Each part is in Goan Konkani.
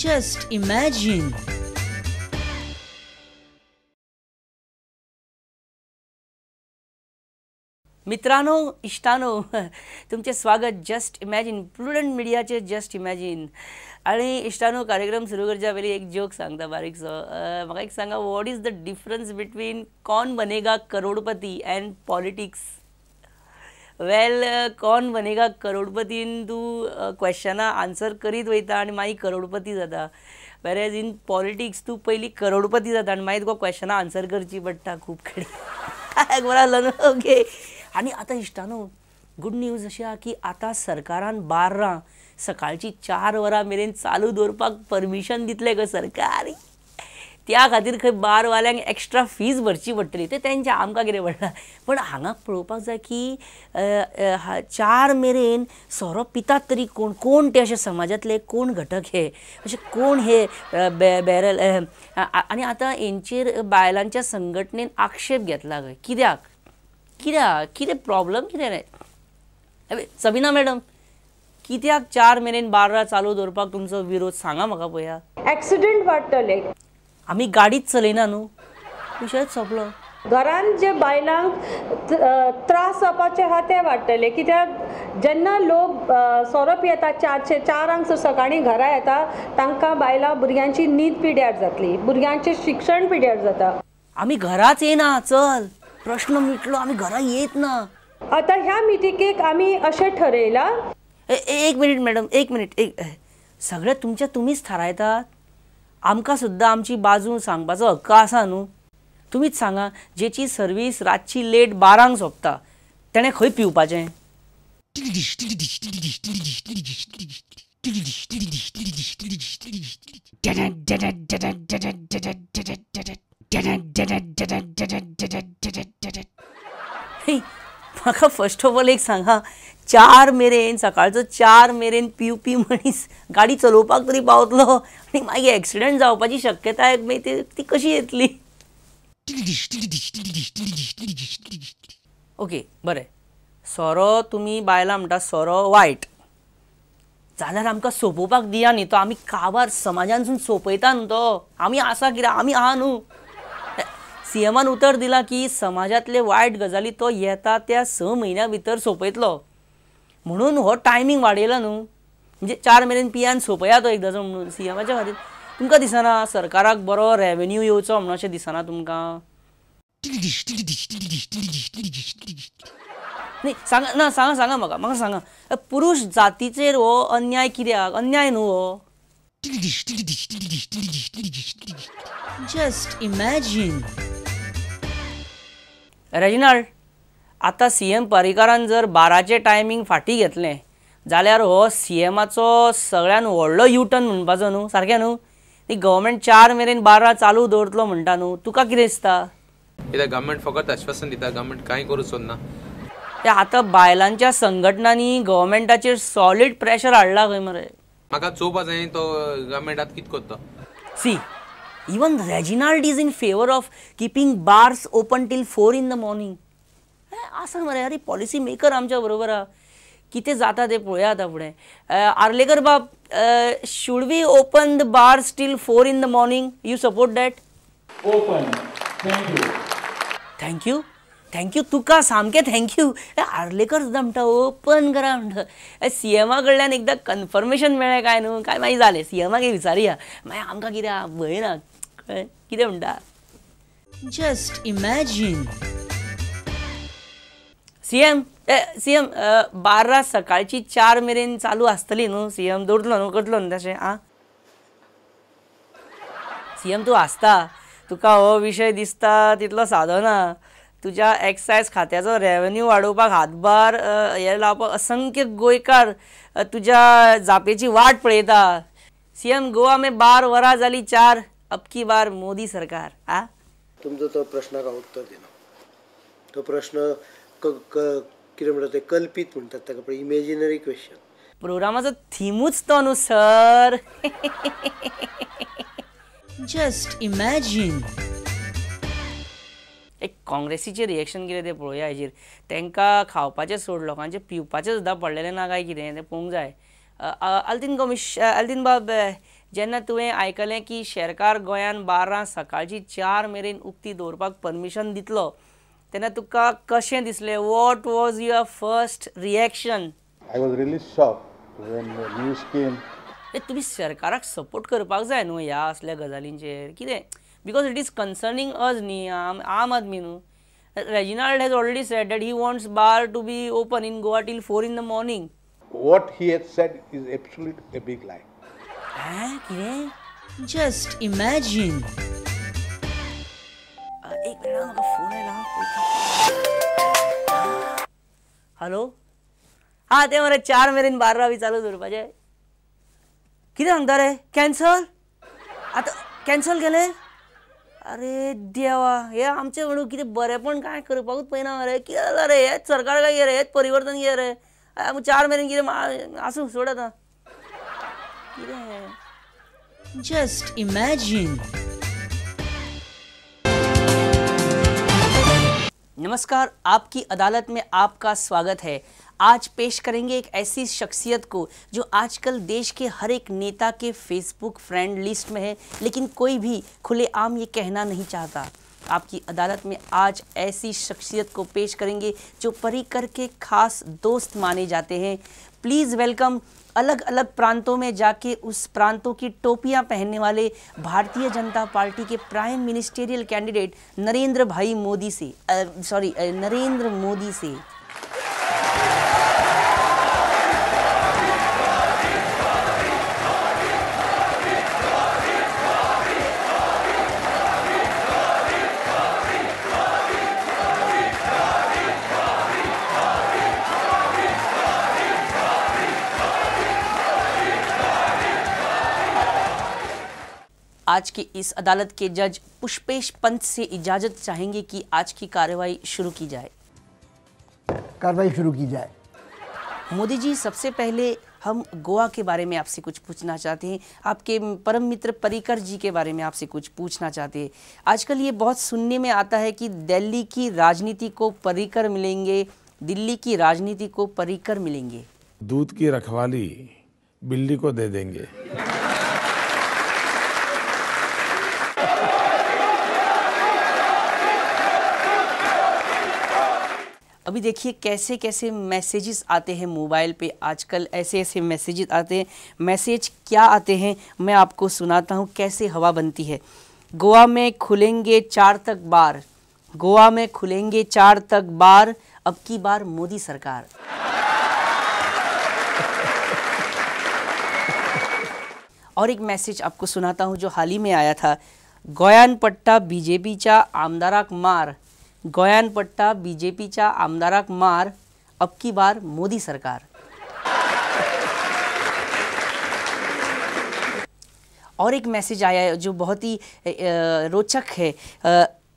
Just imagine. मित्रांनो, इश्टानो, तुमचें स्वागत जस्ट इमॅजीन प्रुडंट मिडियाचे जस्ट इमॅजीन. आनी इश्टानो, कार्यक्रम सुरू करच्या पयलीं एक जोक सांगता बारीकसो. म्हाका एक सांगा, what is the difference between Kaun Banega Crorepati and politics? Well, Kaun Banega करोडपतीन तूं क्वेश्चनां आन्सर करीत वयता आनी मागीर करोडपती जाता, वेरेज इन पॉलिटिक्स तूं पयलीं करोडपती जाता आनी मागीर तुका क्वेश्चनां आन्सर करची पडटा खूब कडेन. बरें आसलो न्हू? ओके. आनी आतां इश्टानो, गुड न्यूज अशी आहा की आतां सरकारान बार्रां सकाळची 4 वरां मेरेन चालू दवरपाक परमिशन दितलें गो सरकार. त्या खातीर खंय बारवाल्यांक एक्स्ट्रा फीज भरची पडटली, ते तेंच्या, आमकां कितें पडटा. पण हांगा पळोवपाक जाय की 4 मेरेन सोरो पितात तरी कोण कोण ते, अशे समाजांतले कोण घटक हे, अशे कोण हे बॅरल. आनी आतां हेंचेर बायलांच्या संघटनेन आक्षेप घेतला खंय. कित्याक कित्याक कितें प्रॉब्लम कितें रे? सबिना मॅडम, कित्याक 4 मेरेन बार्रां चालू दवरपाक तुमचो विरोध, सांगा म्हाका पळया. एक्सिडंट वाडटले. आमी गाडीच चलयना न्हू, विशयच सोंपलो. घरान जे बायलांक त्रास जावपाचे आहा ते वाडटले, कित्याक जेन्ना लोक सोरो पियेता 4-4 सकाळीं घरा येता, तांकां बायलां भुरग्यांची न्हीद पिड्यार जातली, भुरग्यांचें शिक्षण पिड्यार जाता. आमी घराच येना, चल प्रश्न मिटलो, आमी घरा येत ना. आतां ह्या मिटिंगेक आमी अशें ठरयलां. एक मिनीट मॅडम, एक मिनीट. एक सगळें तुमच्या तुमीच थारायतात, आमकां सुद्दां आमची बाजू सांगपाचो हक्क आसा न्हू. तुमीच सांगा, जेची सर्वीस रातची लेट 12 सोंपता तेणें खंय पिवपाचें? म्हाका फर्स्ट ऑफ ऑल एक सांगा, 4 मेरेन सकाळचो 4 मेरेन पिवपी मनीस गाडी चलोवपाक तरी पावतलो? आनी मागीर एक्सिडंट जावपाची शक्यताय मागीर ती कशी येतली? ओके, बरें, सोरो तुमी बायलां म्हणटा सोरो वायट, जाल्यार आमकां सोंपोवपाक दिया न्ही तो. आमी काबार समाजानसून सोंपयता न्हू तो. आमी आसा कित्याक, आमी आहा न्हू. सीएमान उतर दिलां की समाजांतले वायट गजाली तो येता त्या 6 म्हयन्या भितर सोंपयतलो, म्हणून हो टायमींग वाडयला न्हू. म्हणजे 4 मेरेन पियान सोंपया तो एकदांचो म्हणून सीएमाच्या खातीर. तुमकां दिसना सरकाराक बरो रेवेन्यू येवचो म्हणून अशें दिसना तुमकां? न्ही, सांगा ना, सांगा सांगा म्हाका, म्हाका सांगा, पुरुश जातीचेर हो अन्याय कित्याक? अन्याय न्हू हो. Just imagine. Reginald, आतां सीएम पर्रीकारान जर 12चें टायमींग फाटीं घेतलें जाल्यार हो सीएमाचो सगळ्यान व्हडलो युटर्न म्हणपाचो न्हू, सारकें न्हू? ती गव्हर्मेंट 4 मेरेन 12 चालू दवरतलो म्हणटा न्हू, तुका कितें दिसता? कित्याक गव्हर्मेंट फकत आश्वासन दिता, गव्हर्मेंट कांय करूंक सोदना. ते आतां बायलांच्या संघटनांनी गव्हर्मेंटाचेर सॉलीड प्रेशर हाडला खंय मरे. म्हाका चोवपा जाय तो गव्हर्मेंट आतां कितें करता. See, even Reginald is in favour of keeping bars open till 4 in the morning. आसा मरे, अरे पॉलिसी मेकर आमच्या बरोबर आहा. कितें जाता तें पळोवया आतां फुडें. आर्लेकर बाब, should we open the bars till 4 in the morning? You support that? Open. Thank you. Thank you, thank you तुका सामकें thank you. Arlekar सुद्दां म्हणटा ओपन करा म्हणटा. सीएमा कडल्यान एकदां कन्फर्मेशन मेळ्ळें काय न्हू, काय मागीर जालें. सीएमाक विचारुया मागीर आमकां कितें भंय ना, कळ्ळें? कितें म्हणटा? Just imagine. CM, CM 12 सकाळची 4 मेरेन चालू आसतली न्हू? सीएम दवरतलो न्हू, करतलो न्हू तशें? आं सीएम, तूं आसता, तुका हो विशय दिसता तितलो सादो ना. तुज्या एक्सायज खात्याचो रेवेन्यू वाडोवपाक हातभार हे लावपाक असंख्य गोंयकार तुज्या जापेची वाट पळयता. सीएम, गोवा में 12 वरां जाली 4, अब की बार मोदी सरकार. आ तुमचो तो प्रश्नाक हांव उत्तर दिना. तो प्रश्न कितें म्हणटा ते कल्पीत म्हणटात ताका, पळय, इमेजिनरी क्वेश्चन. प्रोग्रामाचो थिमूच तो न्हू सर. Just imagine. एक काँग्रेसीचें रिएक्शन कितें तें पळोवया हेजेर. तांकां खावपाचें सोड, लोकांचें पिवपाचें सुद्दां पडलेलें ना काय कितें तें पळोवंक जाय. आल्तीन गोमिश, आल्तीन बाब, जेन्ना तुवें आयकलें की शेरकार गोंयान बारां सकाळची 4 मेरेन उक्ती दवरपाक परमिशन दितलो तेन्ना तुका कशें दिसलें? What was your first reaction? I was really shocked when the news came. तुमी सरकाराक सपोर्ट करपाक जाय न्हू ह्या असल्या गजालींचेर कितें, because it is concerning us न्ही, आम आदमी न्हू. Reginald has already said that he wants bar to be open in Goa till 4 in the morning. What he has said is absolutely a big lie. कितें? Just imagine. एक मिनिट म्हाका फोन आयला. हॅलो, हां तें मरे 4 मेरेन बारा बी चालू दवरपाचें. कितें सांगता रे? कॅन्सल? आतां कॅन्सल केलें? अरे देवा, हे आमचें म्हणून कितें बरेंपण कांय करपाकूच पळयना मरे. कितें जालां रे? हेंच सरकार काय कितें रे? हेंच परिवर्तन कितें रे? 4 मेरेन कितें आसूं सोड आतां कितें. Just imagine. नमस्कार, आपकी अदालत में आपका स्वागत है। आज पेश करेंगे एक ऐसी शख्सियत को जो आजकल देश के हर एक नेता के फेसबुक फ्रेंड लिस्ट में है, लेकिन कोई भी खुलेआम ये कहना नहीं चाहता। आपकी अदालत में आज ऐसी शख्सियत को पेश करेंगे जो पर्रिकर के खास दोस्त माने जाते हैं। प्लीज़ welcome अलग अलग प्रांतों में जाके उस प्रांतों की टोपियां पहनने वाले भारतीय जनता पार्टी के prime ministerial candidate Narendra bhai Modi से, सॉरी नरेंद्र मोदी से। आज की इस अदालत के जज पुष्पेश पंत से इजाज़त चाहेंगे कि आज की कार्रवाई शुरू की जाए। कार्रवाई शुरू की जाए। मोदी जी, सबसे पहले हम गोवा के बारे में आपसे कुछ पूछना चाहते हैं, आपके परम मित्र पर्रिकर जी के बारे में आपसे कुछ पूछना चाहते हैं। आजकल ये बहुत सुनने में आता है कि दिल्ली की राजनीति को पर्रिकर मिलेंगे, दिल्ली की राजनीति को पर्रिकर मिलेंगे। दूध की रखवाली बिल्ली को दे देंगे। अभी देखिए कैसे कैसे मैसेजेस आते हैं मोबाइल पे आजकल, ऐसे ऐसे मैसेजेस आते हैं। मैसेज क्या आते हैं मैं आपको सुनाता हूँ, कैसे हवा बनती है। गोवा में खुलेंगे 4 तक बार, गोवा में खुलेंगे 4 तक बार, अब की बार मोदी सरकार। और एक मैसेज आपको सुनाता हूँ जो हाल ही में आया था। गोयान पट्टा बीजेपीच्या आमदाराक मार, गोयान पट्टा बीजेपीच्या आमदाराक मार, अब की बार मोदी सरकार। और एक मैसेज आया है जो बहुत ही रोचक है।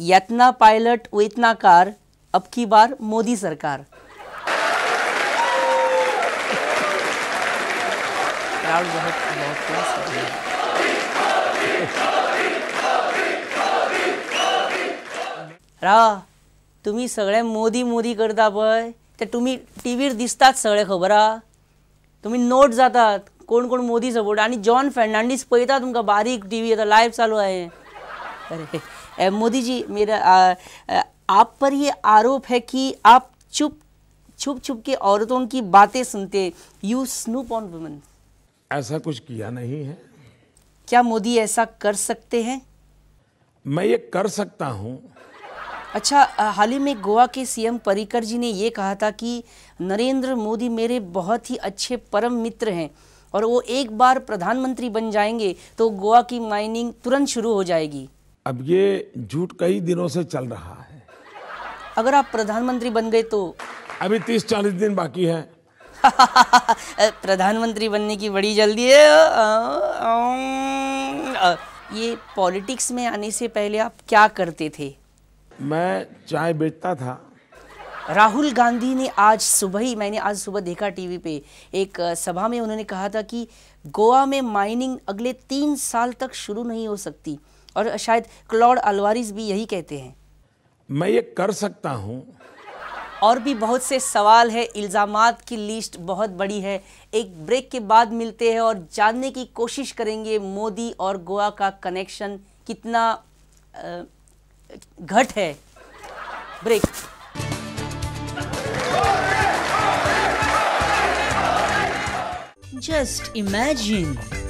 यतना पायलट वेतना कार, अब की बार मोदी सरकार। क्राउड बहुत बहुत है। रा तुमी सगळे मोदी मोदी करता पळय, ते तुमी टीव्हीर दिसतात सगळे खबर आहा, तुमी नोट जातात कोण कोण मोदी सपोर्ट। आनी जॉन फर्नांडीस पळयता तुमकां बारीक टीव्ही आतां लायव चालू आहे। अरे मोदी जी, मेरा आप पर ये आरोप है कि आप चुप छुप छुप के औरतों की बातें सुनते, you snoop on women. ऐसा कुछ किया नहीं है। क्या मोदी ऐसा कर सकते हैं? मैं ये कर सकता हूँ। अच्छा, हाल ही में गोवा के सीएम पर्रिकर जी ने ये कहा था कि नरेंद्र मोदी मेरे बहुत ही अच्छे परम मित्र हैं और वो एक बार प्रधानमंत्री बन जाएंगे तो गोवा की माइनिंग तुरंत शुरू हो जाएगी। अब ये झूठ कई दिनों से चल रहा है। अगर आप प्रधानमंत्री बन गए तो? अभी 30-40 दिन बाकी है। प्रधानमंत्री बनने की बड़ी जल्दी है। ये पॉलिटिक्स में आने से पहले आप क्या करते थे? मैं चाय बेचता था। राहुल गांधी ने आज सुबह ही, मैंने आज सुबह देखा टीवी पे एक सभा में, उन्होंने कहा था कि गोवा में माइनिंग अगले 3 साल तक शुरू नहीं हो सकती, और शायद क्लॉड अल्वारिस भी यही कहते हैं। मैं ये कर सकता हूँ। और भी बहुत से सवाल है, इल्ज़ामात की लिस्ट बहुत बड़ी है। एक ब्रेक के बाद मिलते हैं और जानने की कोशिश करेंगे मोदी और गोवा का कनेक्शन कितना घट है। ब्रेक। Just imagine.